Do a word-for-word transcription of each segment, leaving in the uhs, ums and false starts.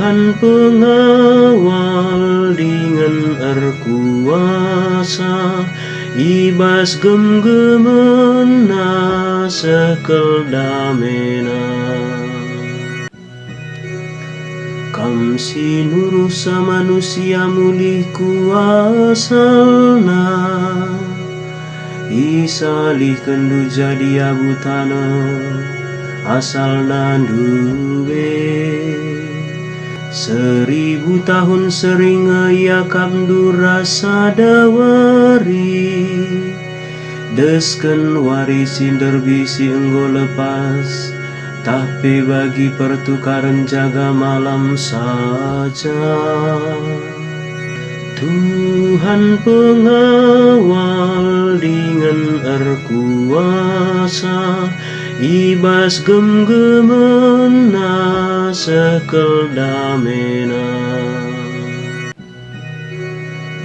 Tuhan pengawal dingen erkuasa, i bas gemgemenNa seh kel dameNa. Kam si nuruhsa manusia mulih ku asalna, isalihkenNdu jadi abu taneh, asalna ndube. Seribu tahun seri nge iakapNdu ras sada wari, desken wari si nderbi si enggo lepas, tah pe bagi pertukaren jaga malam saja. Tuhan pengawal dingen erkuasa, i bas gemgemenNa seh kel dameNa.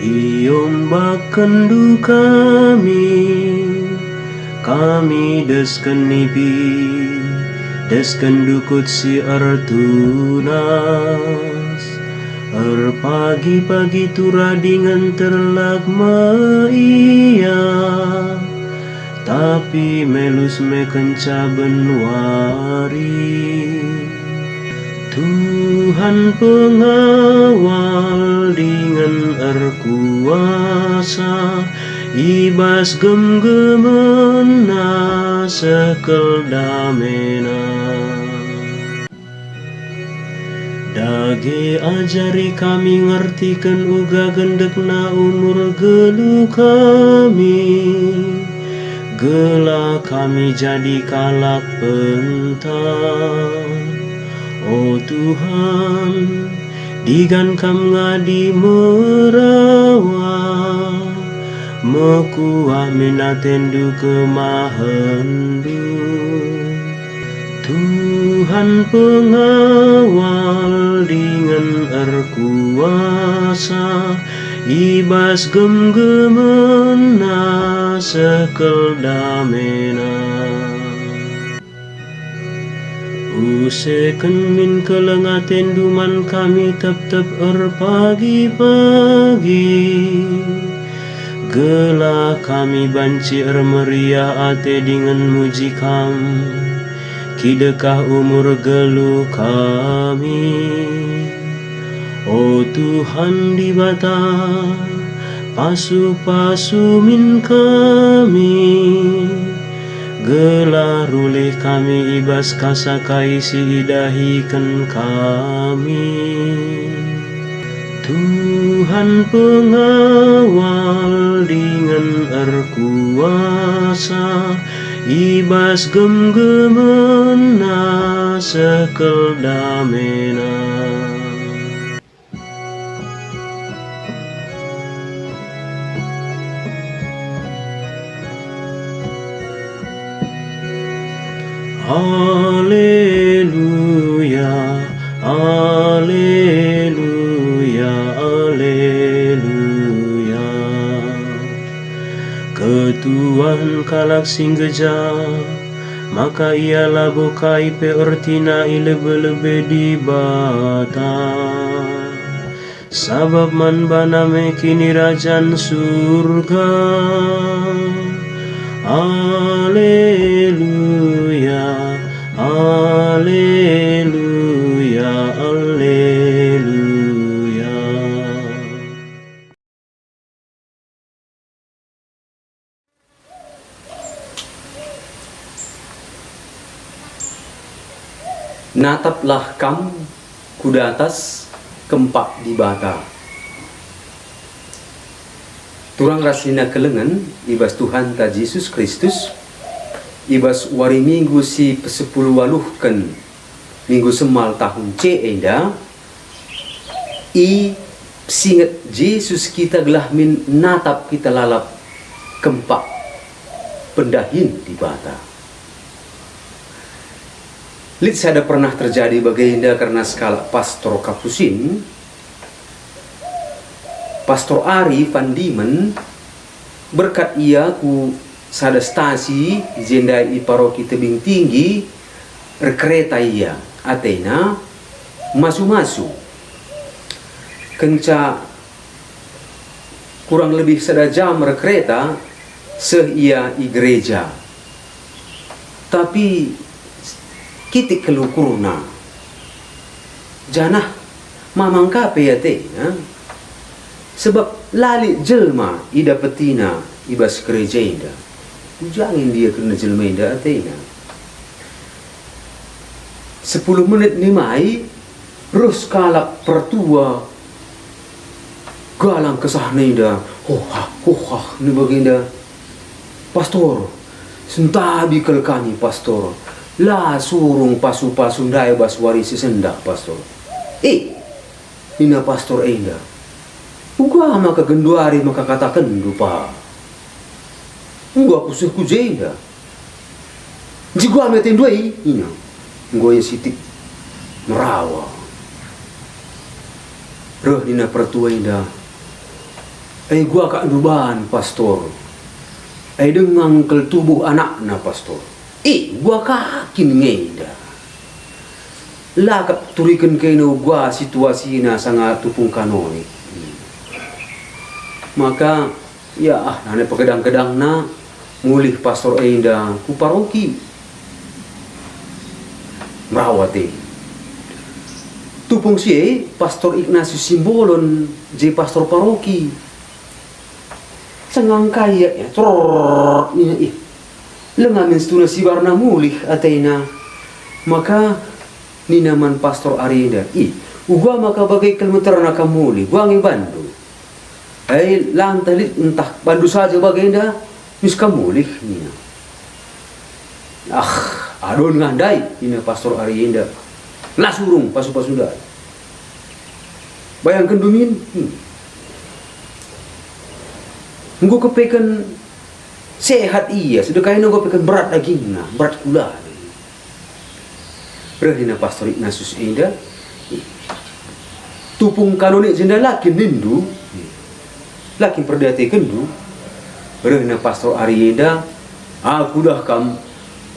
IombakkenNdu kami, kami desken nipi, desken dukut si ertunas, erpagi-pagi turah dingen terlak me ia, tapi melus me kenca ben wari. Tuhan pengawal dingen erkuasa, i bas gemgemenNa seh kel dameNa. Dage ajari kami ngertiken uga gendekna umur geluh kami, gelah kami jadi kalak pentar. O Tuhan, digan Kam ngadi merawa, mekuah min ateNdu kemahenNdu. Tuhan pengawal dingen erkuasa, i bas gemgemenNa seh kel dameNa. Useken min keleng ateNdu man kami tep-tep erpagi-pagi, gelah kami banci ermeriah ate dingen muji Kam, kidekah umur geluh kami. O Tuhan Dibata, pasu-pasu min kami, gelah rulih kami i bas kasa kai si idahiken kami. Tuhan pengawal dingen erkuasa, i bas gemgemenNa seh kel dameNa. Aleluya, aleluya, aleluya. Ketuahen kalak si nggeja, maka ia labo kai pe ertina i lebe-lebe Dibata. Sabap man bana me kinirajan Surga. Aleluya, aleluya, aleluya. Nataplah kam ku datas kempak Dibata. Turang ras nina kelengen i bas Tuhanta Jesus Kristus, i bas wari Minggu si pesepuluh waluhken Minggu Semal tahun C enda, ipesinget Jesus kita gelah min natap kita lalap kempak pendahin Dibata. Lit sada pernah terjadi bagenda kerna sekalak pastor Kapusin. Pastor Ari van Diemen berkat ia ku sada stasi i jenda i paroki Tebing Tinggi, erkereta ia, atena masu-masu. Kenca kurang lebih sada jam erkereta, seh ia i gereja. Tapi kitik kal ukurna, janah mamang ka pe atena, sebab la lit jelma idapetina i bas gereja enda. Ujangen dia kerna jelma enda atena. Sepuluh menit nimai, reh sekalak pertua, galang kesahna enda, hohah, hohah, nina bagenda. "Pastor, sentabi kal kami, Pastor. La surung pasu-pasu ndai bas wari si sendah, Pastor." "Eh," nina pastor enda, "uga maka genduari maka katakenndu pa? Enggo aku seh ku jenda." "Nje uga me atendu e," nina. Enggo ia sitik merawa. Reh nina pertua enda, "E uga kak nduban, Pastor. E denga kal tubuh anakna, Pastor." "Eh, uga ka kin nge enda? La kap turiken kena uga situasina sanga tupung kanonik." Maka, ya ah, nane pegedang-gedangna, mulih pastor enda ku paroki. Merawa te. Tupung si e, Pastor Ignatius Simbolon, je pastor paroki. Sengangkai ia, ya, trrrr, nina, "Ih, lenga min situhuna sibarna mulih atena." Maka nina man pastor ari enda, "Ih, uga maka bage kal meterna kam mulih, uga nge bandu. Ai, la ntah lit ntah bandu saja bagenda, mis kam mulih," nina. "Ah, adon nga ndai," nina pastor ari enda. "La surung pasu-pasu ndai. Bayangkenndu min, hmm. Enggo kepeken sehat ia, sedekahna enggo kepeken berat dagingna, berat kulana." Reh nina pastor Ignatius enda, "Tupung kanonik jenda la kin ninndu? La kin perdiatekenndu?" Rehna pastor ari enda, "Aku dah kam,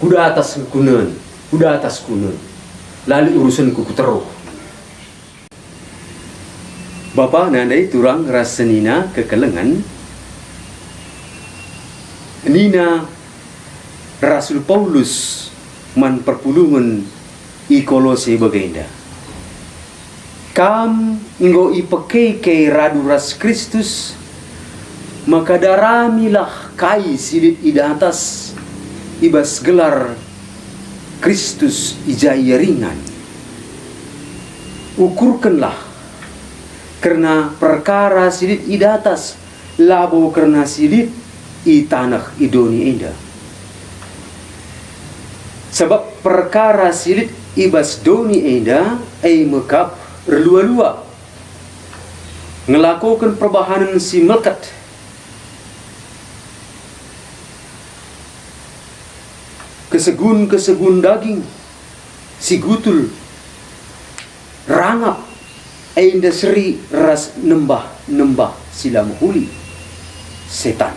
ku datas kunen, ku datas kunen. La lit urusenku ku teruh." Bapa nandai turang ras senina kekelengen, nina Rasul Paulus man perpulungen i Kolose bagenda, "Kam enggo ipekeke radu ras Kristus, maka daramilah kai si lit i datas i bas gelar Kristus i ja ia ringan. Ukurkenlah kerna perkara si lit i datas, labo kerna si lit i taneh i doni enda. Sabap perkara si lit i bas doni enda e me kap erlua-lua, ngelakoken perbahanen si melket, kesegun-kesegun daging, si gutul, rangap, enda seri ras nembah-nembah si la mehuli, setan.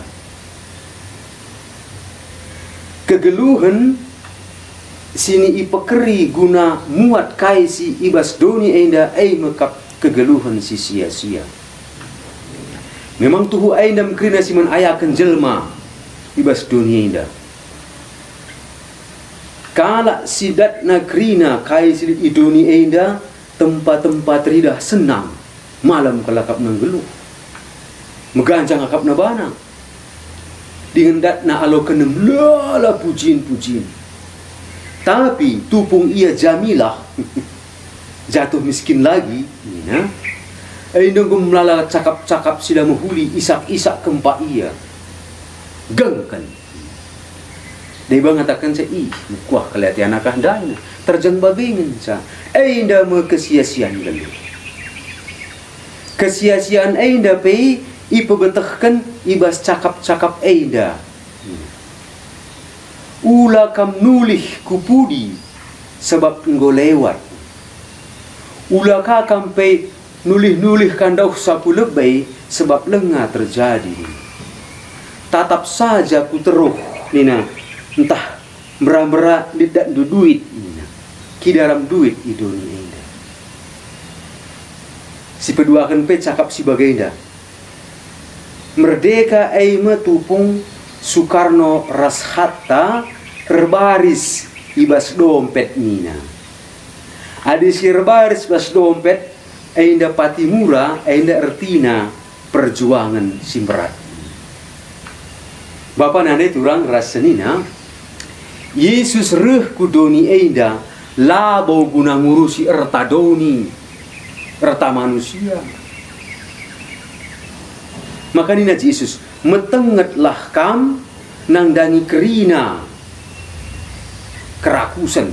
Kegeluhen si ipekeri guna muat kai si i bas doni enda e me kap kegeluhen si sia-sia. Memang tuhu enda me kerina si man ayaken jelma i bas doni enda. Kalak si datna kerina kai si lit i doni enda, tempa-tempa teridah senang, malem kal akapna nggeluh. Meganjang akapna bana. Dingen datna aloken melala pujin-pujin. Tapi tupung ia jamilah, jatuh miskin lagi, nina. Enda enggo melala cakap-cakap si la mehuli, isak-isak kempak ia. Gengken. Deba ngatakenca, "Ih, mekuah kal ate anakah ndai, terjeng bage ngenca." Enda me kesia-sian nggeluh. Kesia-sian enda pe ipebetehken i bas cakap-cakap enda. Ula kam nulih ku pudi, sebab enggo lewat. Ula ka kam pe nulih-nulih ka ndauh sapu lebe, sebab lenga terjadi. Tatap saja ku teruh, nina, ntah mbera-mbera lit datndu duit, nina. Kidaram duit i doni enda. Sipeduaken pe cakap si bagenda. Merdeka e me tupung Sukarno ras Hatta erbaris i bas dompet nina. Adi si erbaris bas dompet, enda Pattimura, enda ertina perjuangen si mberat. Bapa nande turang ras senina, Yesus reh ku doni enda labo guna ngurusi erta doni, erta manusia. Maka nina Jesus, "Metengetlah kam nandangi kerina kerakusen."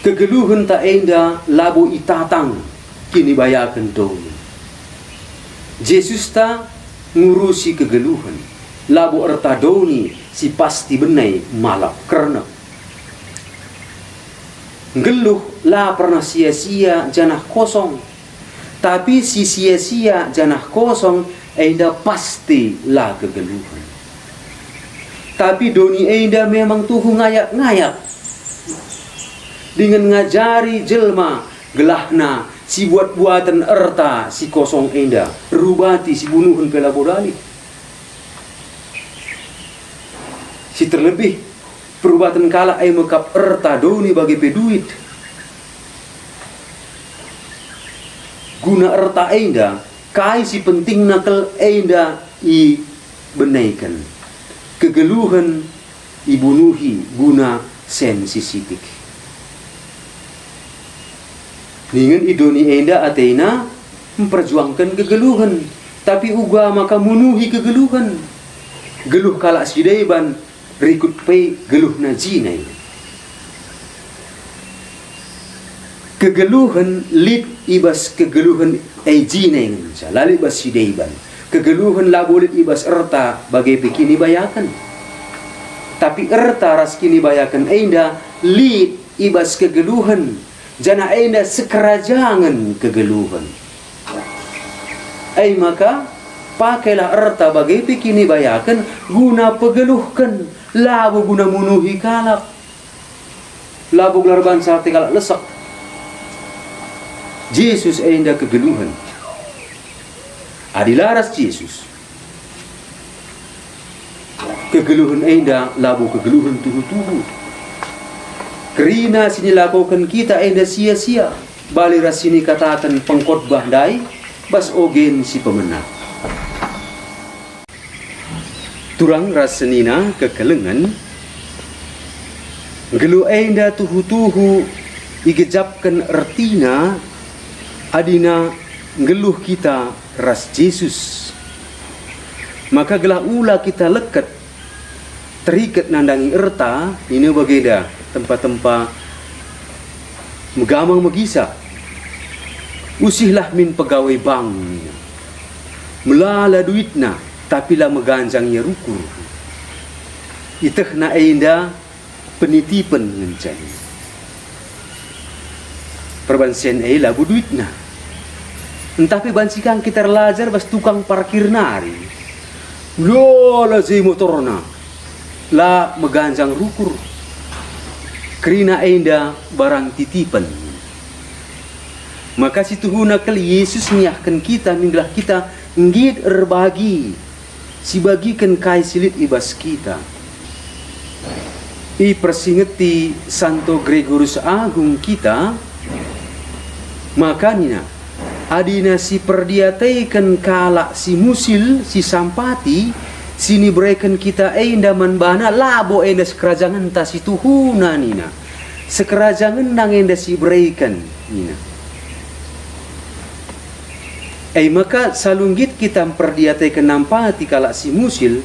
Kegeluhenta enda labo itatang kinibayaken doni. Jesusta ngurusi kegeluhen, labo erta doni si pasti bene malap kernep. Nggeluh la pernah sia-sia janah kosong, tapi si sia-sia janah kosong enda pasti la kegeluhen. Tapi doni enda memang tuhu ngayak-ngayak dingen ngajari jelma gelahna si buat-buaten erta si kosong enda rubati si bunuhen pe labo dalit. Si terlebih, perubaten kalak e mekap erta doni bage pe duit. Guna erta enda, kai si pentingna kal enda ibeneken. Kegeluhen ibunuhi guna sen si sitik. Ningen i doni enda atena mperjuangken kegeluhen, tapi uga maka munuhi kegeluhen. Geluh kalak si deban rikut pe geluhna jine. Kegeluhen lit i bas kegeluhen e jine ngenca, la lit bas si deban. Kegeluhen labo lit i bas erta bage pe kinibayaken. Tapi erta ras kinibayaken enda lit i bas kegeluhen, janah enda sekerajangen kegeluhen. E maka, pakailah erta bage pe kinibayaken guna pegeluhken, labo guna munuhi kalak. Labo gelah erbahanca ate kalak lesek. Jesus enda kegeluhen. Adi la ras Jesus, kegeluhen enda labo kegeluhen tuhu-tuhu. Kerina si nilakoken kita enda sia-sia, bali ras si nikataken pengkotbah ndai bas ogen si pemena. Turang ras senina kekelengen, nggeluh enda tuhu-tuhu igejapken ertina adina nggeluh kita ras Jesus. Maka gelah ula kita leket, teriket nandangi erta, nina bagenda tempa-tempa megamang megisa. Usihlah min pegawai bank, nina. Melala duitna, tapi la meganjang ia rukur. Itehna enda penitipen ngenca. Perbansian e labo duitna. Ntah pe banci kang kita erlajar bas tukang parkir nari. Melala je motorna, la meganjang rukur. Kerina enda barang titipen. Maka si tuhuna kal Yesus niahken kita min gelah kita nggit erbagi, sibagiken kai si lit i bas kita. Ipersingeti Santo Gregorius Agung kita, maka nina, adina siperdiateken kalak si musil, si sampati, si nibereken kita enda man bana, labo enda sekerajangenta si tuhuna, nina. Sekerajangenna nge enda sibereken, nina. E maka, alu nggit kita mperdiateken nampati kalak si musil,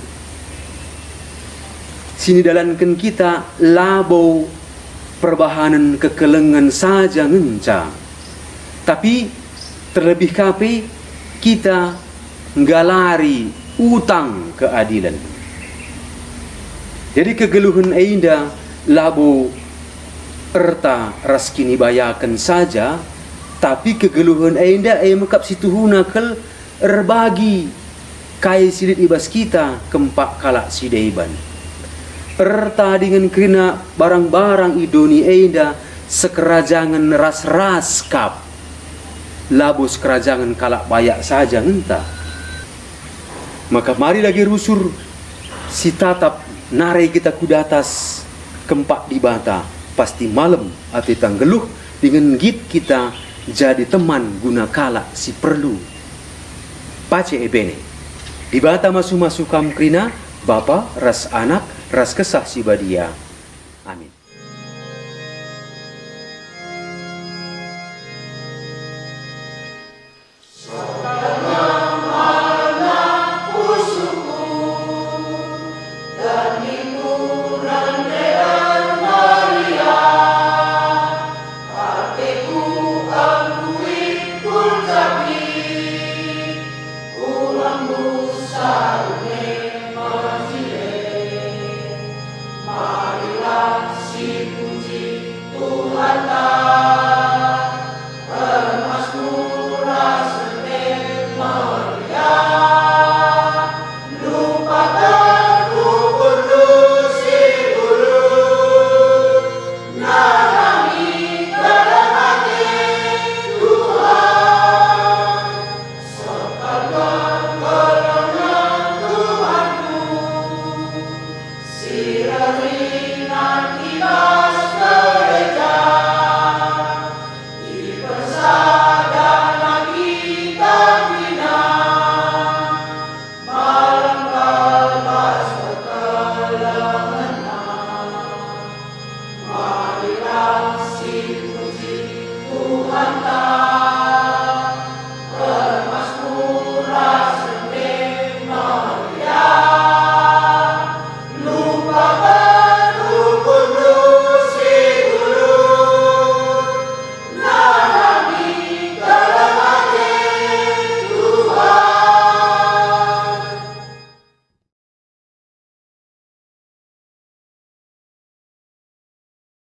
si nidalanken kita labo perbahanen kekelengen saja ngenca, tapi terlebih ka pe kita nggalari utang keadilen. Jadi kegeluhen enda labo erta ras kinibayaken saja, tapi kegeluhen enda e mekap si tuhuna kal erbagi kai si lit i bas kita kempak kalak si deban. Erta dingen kerina barang-barang i doni enda sekerajangen ras-ras kap, labo sekerajangen kalak bayak saja ngenta. Maka mari dage rusur sitatap nare kita ku datas kempak Dibata, pasti malem ateta nggeluh dingen nggit kita jadi teman guna kalak si perlu. Pace ebene. Dibata masu-masu kam kerina, Bapa ras Anak ras Kesah Si Badia. Amin.